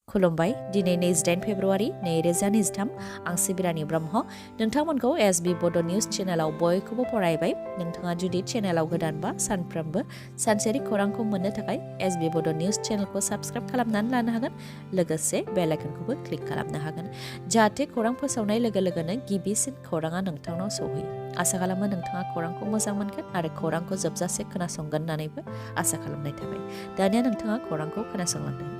खुलुमबाय दिनै 28 फेब्रुवारि 2023 आं सिबिरानि ब्रह्म नोंथांमोनखौ एसबी बड' निउज चेनेलाव बयखौबो फरायबाय नोंथाङा जुदि चेनेलाव गोदानबा सानफ्रोमबो सानसेनि खौरांखौ मोननो थाखाय एसबी बड' निउज चेनेलखौ साबस्क्राइब खालामनानै लानो हागोन लोगोसे बेल आइकनखौबो क्लिक खालामनो हागोन जाहाथे खौरां फोसावनाय लोगो लोगोनो गिबिसिन खौराङा नोंथांनाव सौहैयो आसा खालामो नोंथाङा खौरांखौ मोजां मोनगोन आरो खौरांखौ जोबजासे खोनासंगोन होननानैबो आसा खालामनाय थाबाय दानिया नोंथाङा खौरांखौ खोनासंलांदों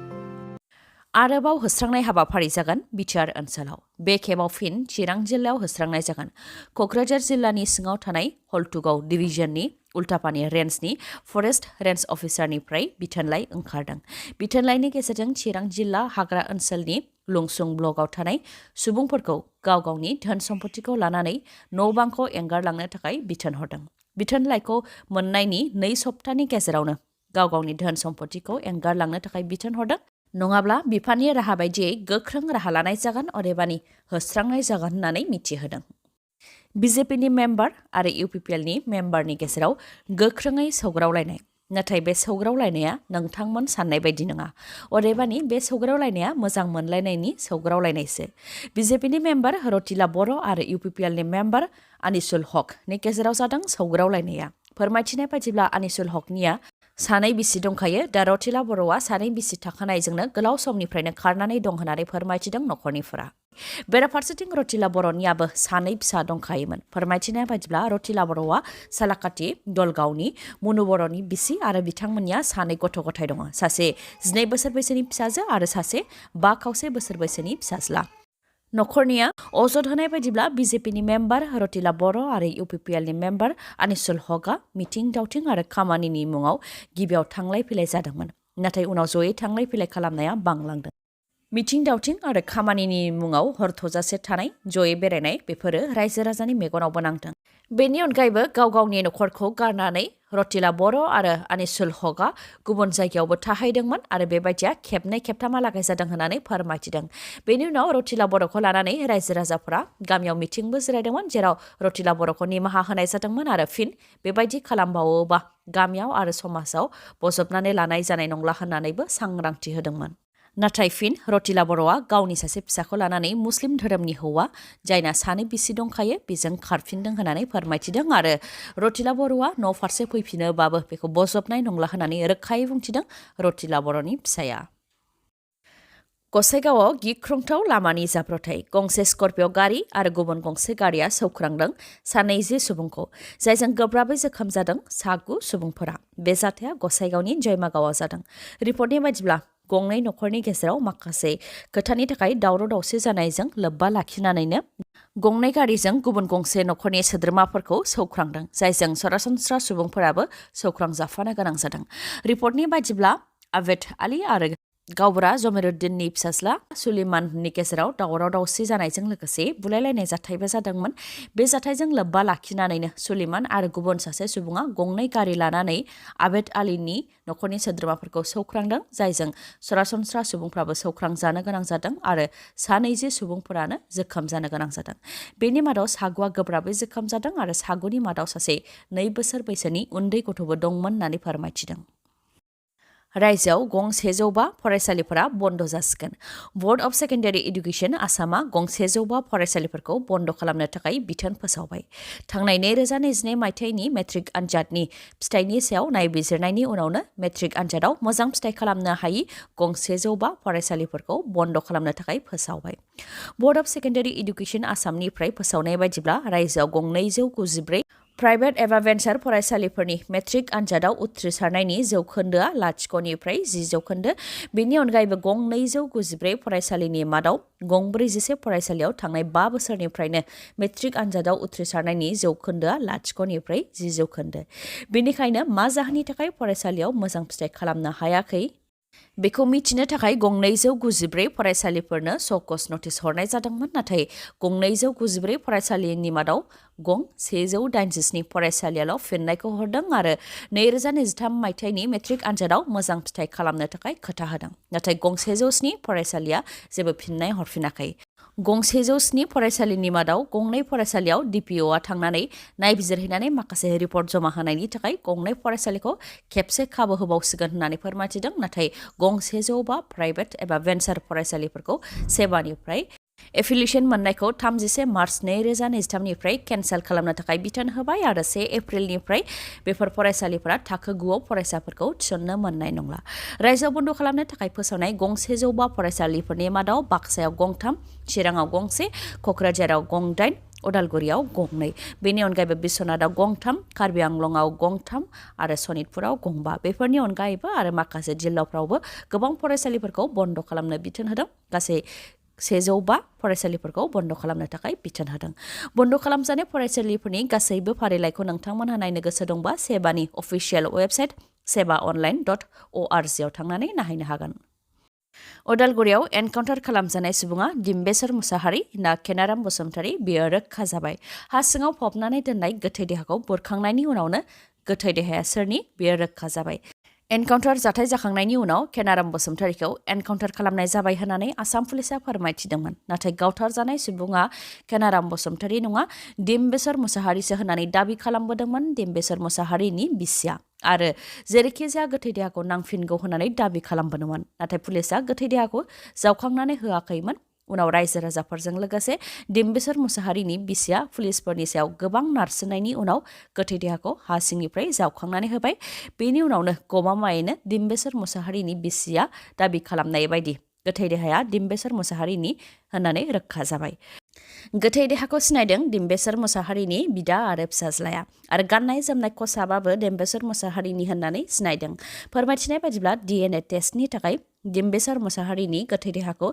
आरोबाव होस्रांनाय हाबाफारि जागोन बिटिआर ओनसोलाव बे खेबाव फिन चिरां जिल्लायाव होस्रांनाय जागोन क'क्राझार जिल्लानि सिङाव थानाय हल्टुगाव डिभिजननि उल्टापानि रेन्जनि फरेस्ट रेन्ज अफिसारनिफ्राय बिथोनलाइ ओंखारदों बिथोनलाइनि गेजेरजों चिरां जिल्ला हाग्रा ओनसोलनि लुंसुं ब्लकआव थानाय सुबुंफोरखौ गाव गावनि धोन सम्पतिखौ लानानै न' बांखौ एंगारलांनो थाखाय बिथोन हरदों बिथोनलाइखौ मोननायनि 2 सप्तानि गेजेरावनो गाव गावनि धोन सम्पतिखौ एंगारलांनो थाखाय बिथोन हरदों नङाब्ला बिफाननि राहा बायदियै गोख्रों राहा लानाय जागोन अदेबानि होस्रांनाय जागोन होननानै मिथिहोदों बिजेपिनि मेम्बार आरो इउपिपिएलनि मेम्बारनि गेजेराव गोख्रोङै सौग्रावलायनाय नाथाय बे सौग्रावलायनाया नोंथांमोन साननाय बायदि नङा अदेबानि बे सौग्रावलायनाया मोजां मोनलायनायनि सौग्रावलायनायसो बिजेपिनि मेम्बार रतिला बर' आरो इउपिपिएलनि मेम्बार आनिसुल हकनि गेजेराव जादों सौग्रावलायनाया फोरमायथिनाय बायदिब्ला आनिसुल हकनिया सानै बिसि दंखायो दा रतिला बर'आ सानै बिसि थाखानायजोंनो गोलाव समनिफ्रायनो खारनानै दं होननानै फोरमायथिदों नखरनिफोरा बेराफारसेथिं रतिला बर'नियाबो सानै फिसा दंखायोमोन फोरमायथिनाय बायदिब्ला रतिला बर'आ सालाकाति दलगावनि मुनु बर'नि बिसि आरो बिथांमोननिया सानै गथ' गथाय दङ सासे 12 बोसोर बैसोनि फिसाजो आरो सासे 5 खावसे बोसोर बैसोनि फिसाज्ला नखरनिया अजद होनाय बायदिब्ला बिजेपिनि मेम्बार रतिला बर' आरो इउपिपिएलनि मेम्बार आनिसुल हकआ मिथिं दावथिं आरो खामानिनि मुङाव गिबियाव थांलाय फैलाय जादोंमोन नाथाय उनाव जयै थांलाय फैलाय खालामनाया बांलांदों मिथिं दावथिं आरो खामानिनि मुङाव हर थजासे थानाय जयै बेरायनाय बेफोरो रायजो राजानि मेगनावबो नांदों बेनि अनगायैबो गाव गावनि नखरखौ गारनानै रतिला बर' आरो आनिसुल हकआ गुबुन जायगायावबो थाहैदोंमोन आरो बेबायदिया खेबनै खेबथामहालागै जादों होननानै फोरमायथिदों बेनि उनाव रतिला बर'खौ लानानै रायजो राजाफोरा गामियाव मिथिंबो जिरायदोंमोन जेराव रतिला बर'खौ निमाहा होनाय जादोंमोन आरो फिन बेबायदि खालामबावोबा गामियाव आरो समाजाव बजबनानै लानाय जानाय नंला होननानैबो सांग्रांथि होदोंमोन नाथाय फिन रतिला बर'आ गावनि सासे फिसाखौ लानानै मुस्लिम धोरोमनि हौवा जायना सानै बिसि दंखायो बेजों खारफिनदों होननानै फोरमायथिदों आरो रतिला बर'आ न' फारसे फैफिनोबाबो बेखौ बजबनाय नंला होननानै रोखायै बुंथिदों रतिला बर'नि फिसाया गसाइगावआव गिख्रंथाव लामानि जाब्रथाय गंसे स्कर्पिय' गारि आरो गुबुन गंसे गारिया सौख्रांदों 2 सुबुंखौ जायजों गोब्राबै जोखोम जादों 9 सुबुंफोरा बे जाथाया गसाइगावनि जयमागावआव जादों रिपर्टनि बायदिब्ला गंनै नखरनि गेजेराव माखासे खोथानि थाखाय दावराव दावसि जानायजों लोब्बा लाखिनानैनो गंनै गारिजों गुबुन गंसे नखरनि सोद्रोमाफोरखौ सौख्रांदों जायजों सरासनस्रा सुबुंफोराबो सौख्रांजाफानो गोनां जादों रिपर्टनि बायदिब्ला आवेद आली आरो गावबुरा जमिरुद्दिननि फिसाज्ला सुलिमाननि गेजेराव दावराव दावसि जानायजों लोगोसे बुलायलायनाय जाथायबो जादोंमोन बे जाथायजों लोब्बा लाखिनानैनो सुलिमान आरो गुबुन सासे सुबुङा गंनै गारि लानानै आवेद आलीनि नखरनि सोद्रोमाफोरखौ सौख्रांदों जायजों सरासनस्रा सुबुंफ्राबो सौख्रांजानो गोनां जादों आरो 2 सुबुंफोरानो जोखोम जानो गोनां जादों बेनि मादाव 9 गोब्राबै जोखोम जादों आरो 9नि मादाव सासे 2 बोसोर बैसोनि उन्दै गथ'बो दंमोन होननानै फोरमायथिदों रायजोआव गं 105 फरायसालिफोरा बन्द जासिगोन बर्ड अफ सेकेन्डारि एडुकेसन आसामा गं 105 फरायसालिफोरखौ बन्द खालामनो थाखाय बिथोन फोसावबाय थांनाय 2022 मायथाइनि मेट्रिक आनजादनि फिथाइनि सायाव नायबिजिरनायनि उनावनो मेट्रिक आनजादाव मोजां फिथाइ खालामनो हायि गं 105 फरायसालिफोरखौ बन्द खालामनो थाखाय फोसावबाय बर्ड अफ सेकेन्डारि एडुकेसन आसामनिफ्राय फोसावनाय बायदिब्ला रायजोआव गं 294 प्राइभेट एबा भेन्सार फरायसालिफोरनि मेट्रिक आनजादाव उथ्रिसारनायनि जौखोन्दोआ 0निफ्राय 10 जौखोन्दो बेनि अनगायैबो गं 294 फरायसालिनि मादाव गं 41 फरायसालियाव थांनाय 5 बोसोरनिफ्रायनो मेट्रिक आनजादाव उथ्रिसारनायनि जौखोन्दोआ 0निफ्राय 10 जौखोन्दो बेनिखायनो मा जाहोननि थाखाय फरायसालियाव मोजां फिथाइ खालामनो हायाखै बेखौ मिथिनो थाखाय गं 294 फरायसालिफोरनो सकस नटिस हरनाय जादोंमोन नाथाय गं 294 फरायसालिनि मादाव गं 187 फरायसालियाल' फिननायखौ हरदों आरो 2023 मायथाइनि मेट्रिक आनजादाव मोजां फिथाइ खालामनो थाखाय खोथा होदों नाथाय गं 107 फरायसालिया जेबो फिननाय हरफिनाखै गंसेजौस्नि फरायसालिनि मादाव गंनै फरायसालियाव DPOआ थांनानै नायबिजिरहैनानै माखासे रिपर्ट जमा होनायनि थाखाय गंनै फरायसालिखौ खेबसे खाबु होबावसिगोन होननानै फोरमायथिदों नाथाय गंसेजौ बा प्राइभेट एबा भेन्सार फरायसालिफोरखौ सेबानिफ्राय एफिलिएसन मोननायखौ 31 मार्च 2023निफ्राय केन्सेल खालामनो थाखाय बिथोन होबाय आरो 1 एप्रिलनिफ्राय बेफोर फरायसालिफोरा थाखो 9आव फरायसाफोरखौ थिसननो मोननाय नंला। रायजोआव बन्द खालामनो थाखाय फोसावनाय 1,100 फरायसालिफोरनि मादाव बाक्सायाव गंथाम, चिराङाव गंसे, क'क्राझाराव गंदाइन, उदालगुरियाव गंनै। बेनि अनगायैबो बिश्वनाथआव गंथाम, कार्बि आंलंआव गंथाम आरो सनितपुराव गंबा। बेफोरनि अनगायैबो आरो माखासे जिल्लाफ्रावबो गोबां फरायसालिफोरखौ बन्द खालामनो बिथोन होदों। गासै 105 फरायसालिफोरखौ बन्द खालामनो थाखाय बिथोन होदों। बन्द खालामजानाय फरायसालिफोरनि गासैबो फारिलाइखौ नोंथांमोनहा नायनो गोसो दंबा सेबानि अफिसियेल वेबसाइट sebaonline.org आव थांनानै नायनो हागोन। उदालगुरियाव एनकाउन्टार खालामजानाय सुबुङा दिम्बेश्वर मुसाहारि ना केनाराम बसुमतारी बेयो रोखा जाबाय। हा सिङाव फबनानै दोननाय गोथै देहाखौ बुरखांनायनि उनावनो गोथै देहाया सोरनि बेयो रोखा जाबाय। एनकाउन्टार जाथाय जाखांनायनि उनाव केनाराम बसुमतारीखौ एनकाउन्टार खालामनाय जाबाय होननानै आसाम पुलिसा फोरमायथिदोंमोन। नाथाय गावथारजानाय सुबुङा केनाराम बसुमतारी नङा दिम्बेश्वर मुसाहारिसो होननानै दाबि खालामबोदोंमोन दिम्बेश्वर मुसाहारिनि बिसिया आरो जेरैखिजाया गोथै देहाखौ नांफिनगौ होननानै दाबि खालामबोदोंमोन। नाथाय पुलिसा गोथै देहाखौ जावखांनानै होआखैमोन। उनाव रायजो राजाफोरजों लोगोसे दिम्बेश्वर मुसाहारिनि बिसिया पुलिसफोरनि सायाव गोबां नारसिननायनि उनाव गोथै देहाखौ हा सिंनिफ्राय जावखांनानै होबाय। बेनि उनावनो गमामायैनो दिम्बेश्वर मुसाहारिनि बिसिया दाबि खालामनाय बायदि गोथै देहाया दिम्बेश्वर मुसाहारिनि होननानै रोखा जाबाय। गोथै देहाखौ सिनायदों दिम्बेश्वर मुसाहारिनि बिदा आरो फिसाज्लाया आरो गाननाय जोमनाय खसाबाबो दिम्बेश्वर मुसाहारिनि होननानै सिनायदों। फोरमायथिनाय बायदिब्ला DNA टेस्टनि थाखाय दिम्बेश्वर मुसाहारिनि गोथै देहाखौ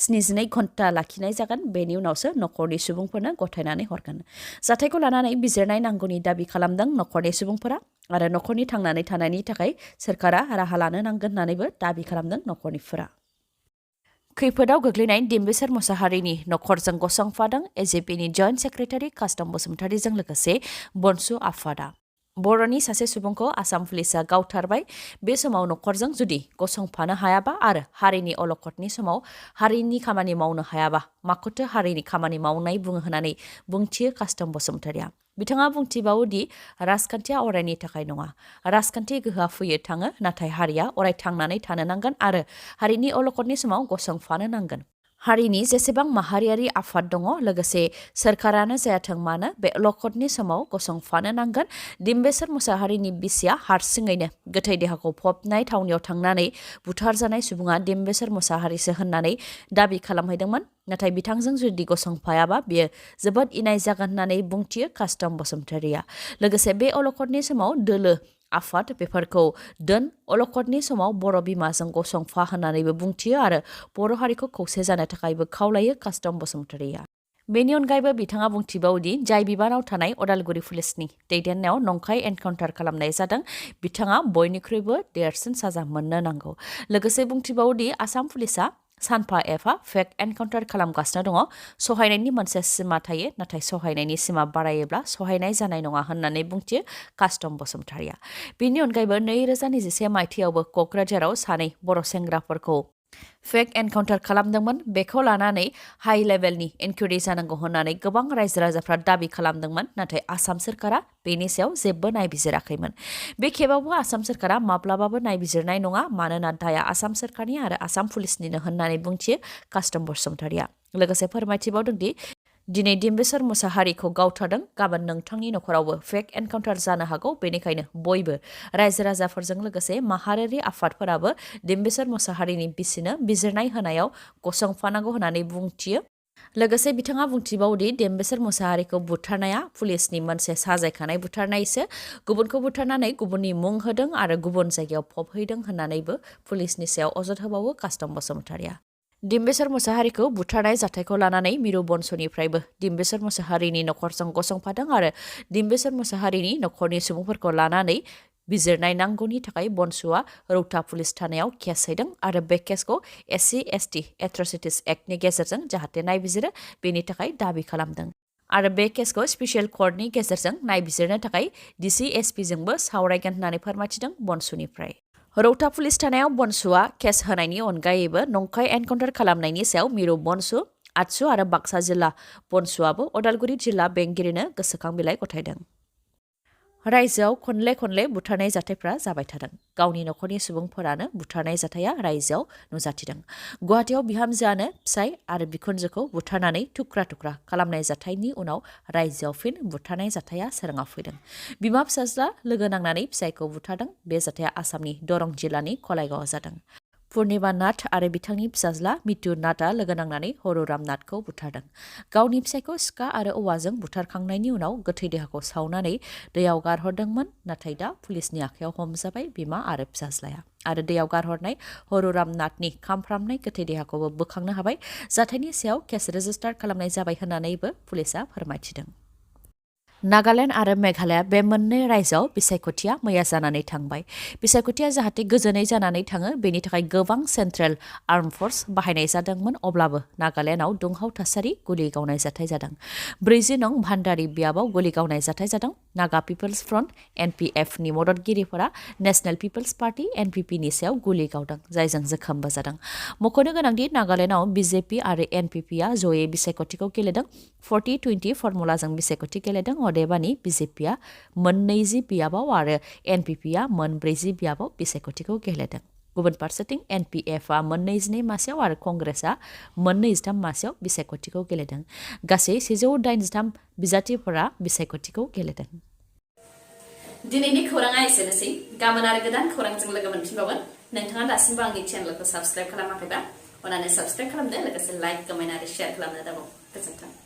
72 घन्टा लाखिनाय जागोन। बेनि उनावसो नखरनि सुबुंफोरनो गथायनानै हरगोन। जाथायखौ लानानै बिजिरनाय नांगौनि दाबि खालामदों नखरनि सुबुंफोरा आरो नखरनि थांनानै थानायनि थाखाय सोरखारा राहा लानो नांगोन होननानैबो दाबि खालामदों नखरनिफोरा। खैफोदाव गोग्लैनाय दिम्बेश्वर मुसाहारिनि नखरजों गसंफादों AJPनि जइन्ट सेक्रेटारि कास्टम बसुमतारीजों लोगोसे बनसु आफादा। बर'नि सासे सुबुंखौ आसाम पुलिसा गावथारबाय। बे समाव नखरजों जुदि गसंफानो हायाबा आरो हारिनि अलखदनि समाव हारिनि खामानि मावनो हायाबा माखौथो हारिनि खामानि मावनाय बुङो होननानै बुंथियो कास्टम बसुमतारीया। बिथाङा बुंथिबावो दि राजखान्थिया अरायनि थाखाय नङा। राजखान्थि गोहोआ फैयो थाङो नाथाय हारिया अराय थांनानै थानो नांगोन आरो हारिनि अलखदनि समाव गसंफानो नांगोन। हारिनि जेसेबां माहारियारि आफाद दङ लोगोसे सोरखारानो जायाथों मानो बे अलखदनि समाव गसंफानो नांगोन। दिम्बेश्वर मुसाहारिनि बिसिया हारसिङैनो गोथै देहाखौ फबनाय थावनियाव थांनानै बुथारजानाय सुबुङा दिम्बेश्वर मुसाहारिसो होननानै दाबि खालामहैदोंमोन। नाथाय बिथांजों जुदि गसंफायाबा बेयो जोबोद इनाय जागोन होननानै बुंथियो कास्टम बसुमतारीया। लोगोसे बे अलखदनि समाव दोलो आफाद बेफोरखौ दोन अलखदनि समाव बर' बिमाजों गसंफा होननानैबो बुंथियो आरो बर' हारिखौ खौसे जानो थाखायबो खावलायो कास्टम बसुमतारीया। बेनि अनगायैबो बिथाङा बुंथिबावदि जाय बिबानाव थानाय उदालगुरि पुलिसनि दैदेननायाव नंखाय एनकाउन्टार खालामनाय जादों बिथाङा बयनिख्रुइबो देरसिन साजा मोननो नांगौ। लोगोसे बुंथिबावदि आसाम पुलिसा सानफा एफा फेक एनकाउन्टार खालामगासिनो दङ। सहायनायनि मोनसे सिमा थायो नाथाय सहायनायनि सिमा बारायोब्ला सहायनाय जानाय नङा होननानै बुंथियो कास्टम बसुमतारीया। बेनि अनगायैबो 2021 मायथाइयावबो क'क्राझाराव सानै बर' सेंग्राफोरखौ फेक एनकाउन्टार खालामदोंमोन। बेखौ लानानै हाइ लेभेलनि इनकुवेरि जानांगौ होननानै गोबां रायजो राजाफ्रा दाबि खालामदोंमोन। नाथाय आसाम सोरखारा बेनि सायाव जेबो नायबिजिराखैमोन। बे खेबावबो आसाम सोरखारा माब्लाबाबो नायबिजिरनाय नङा मानोना दाया आसाम सोरखारनि आरो आसाम पुलिसनिनो होननानै बुंथियो कास्टम बसुमतारीया। लोगोसे फोरमायथिबावदोंदि दिनै दिम्बेश्वर मुसाहारिखौ गावथारदों गाबोन नोंथांनि नखरावबो फेक एनकाउन्टार जानो हागौ। बेनिखायनो बयबो रायजो राजाफोरजों लोगोसे माहारियारि आफादफोराबो दिम्बेश्वर मुसाहारिनि बिसिनो बिजिरनाय होनायाव गसंफानांगौ होननानै बुंथियो। लोगोसे बिथाङा बुंथिबावदि दिम्बेश्वर मुसाहारिखौ बुथारनाया पुलिसनि मोनसे साजायखानाय बुथारनायसो। गुबुनखौ बुथारनानै गुबुननि मुं होदों आरो गुबुन जायगायाव फबहैदों होननानैबो पुलिसनि सायाव अजद होबावो कास्टम बसुमतारीया। दिम्बेश्वर मुसाहारिखौ बुथारनाय जाथायखौ लानानै मिरु बंस'निफ्रायबो दिम्बेश्वर मुसाहारिनि नखरजों गसंफादों आरो दिम्बेश्वर मुसाहारिनि नखरनि सुबुंफोरखौ लानानै बिजिरनाय नांगौनि थाखाय बनसुआ रौता पुलिस थानायाव केस हैदों आरो बे केसखौ SC/ST एट्रसिटिस एक्टनि गेजेरजों जाहाथे नायबिजिरो बेनि थाखाय दाबि खालामदों आरो बे केसखौ स्पेसियेल कर्टनि गेजेरजों नायबिजिरनो थाखाय DC/SP जोंबो सावरायगोन होननानै फोरमायथिदों बनसुनिफ्राय। रौता पुलिस थानायाव बनसुआ केस होनायनि अनगायैबो नंखाय एनकाउन्टार खालामनायनि सायाव मिरु बनसु आटसु आरो बाक्सा जिल्ला बनसुआबो अदालगुरि जिल्ला बेंगिरिनो गोसोखां बिलाइ गथायदों। रायजोआव खनले खनले बुथारनाय जाथायफ्रा जाबाय थादों। गावनि नखरनि सुबुंफोरानो बुथारनाय जाथाया रायजोआव नुजाथिदों। गुवाहाटीआव बिहामजोआनो फिसाय आरो बिखुनजोखौ बुथारनानै थुख्रा थुख्रा खालामनाय जाथायनि उनाव रायजोआव फिन बुथारनाय जाथाया सोराङाव फैदों। बिमा फिसाज्ला लोगो नांनानै फिसायखौ बुथारदों। बे जाथाया आसामनि दरं जिल्लानि कलाइगावआव जादों। पुर्निमा नाथ आरो बिथांनि फिसाज्ला मितु नाथआ लोगो नांनानै हरुराम नाथखौ बुथारदों। गावनि फिसायखौ सिखा आरो औवाजों बुथारखांनायनि उनाव गोथै देहाखौ सावनानै दैयाव गारहरदोंमोन। नाथाय दा पुलिसनि आखायाव हमजाबाय बिमा आरो फिसाज्लाया। आरो दैयाव गारहरनाय हरुराम नाथनि खामफ्रामनाय गोथै देहाखौबो बोखांनो हाबाय। जाथायनि सायाव केस रेजिस्टार खालामनाय जाबाय होननानैबो पुलिसआ फोरमायथिदों। नागालेण्ड आरो मेघालया बे मोननै रायजोआव बिसायख'थिया मैया जानानै थांबाय। बिसायख'थिया जाहाथे गोजोनै जानानै थाङो बेनि थाखाय गोबां सेन्ट्रेल आर्म फर्स बाहायनाय जादोंमोन। अब्लाबो नागालेण्डआव दुंहाव थासारि गुलि गावनाय जाथाय जादों। 40 नं भान्डारि बियाबाव गुलि गावनाय जाथाय जादों। नागा पिपल्स फ्रन्ट NPFनि मददगिरिफोरा नेशनेल पिपल्स पार्टी NPPनि सायाव गुलि गावदों, जायजों जोखोमबो जादों। मख'नो गोनांदि नागालेण्डआव BJP आरो NPPआ जयै बिसायख'थिखौ गेलेदों। 40-20 फर्मुलाजों बिसायख'थि गेलेदों। अदेबानि BJPआ मोन 20 बियाबाव आरो NPPआ मोन 40 बियाबाव बिसायख'थिखौ गेलेदों। गुबुन फारसेथिं NPFआ मोन 22 मासियाव आरो कंग्रेसआ मोन 23 मासियाव बिसायख'थिखौ गेलेदों। गासै 183 बिजाथिफोरा बिसायख'थिखौ गेलेदों। दिनैनि खौराङा एसेनोसै। गाबोन आरो गोदान खौरांजों लोगो मोनफिनबावगोन। नोंथाङा दासिमबो आंनि चेनेलखौ साबस्क्राइब खालामाखैबा अन्नानै साबस्क्राइब खालामदो, लोगोसे लाइक, कमेन्ट आरो शेयार खालामनो दाबाव। गोजोन्थों।